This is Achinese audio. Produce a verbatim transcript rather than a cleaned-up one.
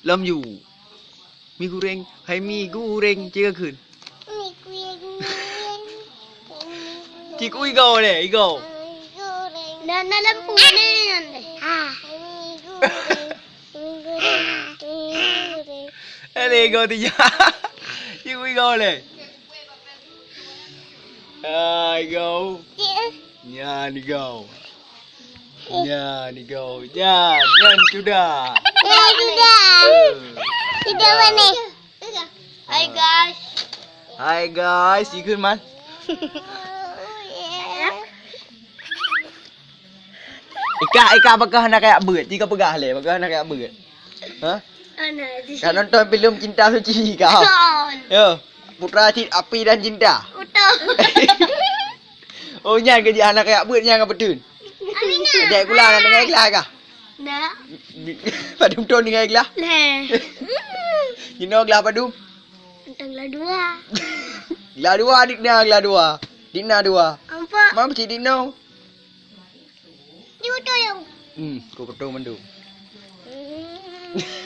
Lam yu. Mi goreng, hai mi goreng, cit ka kheun. Mi goreng. Cit ku igoe lé, igoe. Dah, dah lampu, dah, dah, dah. Ha. Eh, lé igoe tu ya. Cit ku igoe lé. Hai, igoe. Nyan igoe. Nyan igoe. Nyan, nyan sudah. Nyan sudah. Eh. Sudah mana? Hai, guys. Hai, guys. Ikut, Man. Ikah, ikah, pakon hana kayak beuet. Cit ka peugah lé, pakon hana kayak beuet. Ha? Ana di Dah nonton filem Cinta Suci kah? Nonton. Yo, Putra Cit Api dan Cinta. Betul. Oh, nyan ke jih hana kayak beuet nyan ka beutôi. Aminah. Dek kula nak dengar ikhlas kah? Nak. Padum thôn dengar ikhlas? Lé. Jinoe ikhlas padum? Tentang ikhlas dua. Ikhlas dua, dikna ikhlas dua. Dikna dua. Empat. Mam cit dikna. Di betul yang. Hmm, ku betul mandum. Hmm.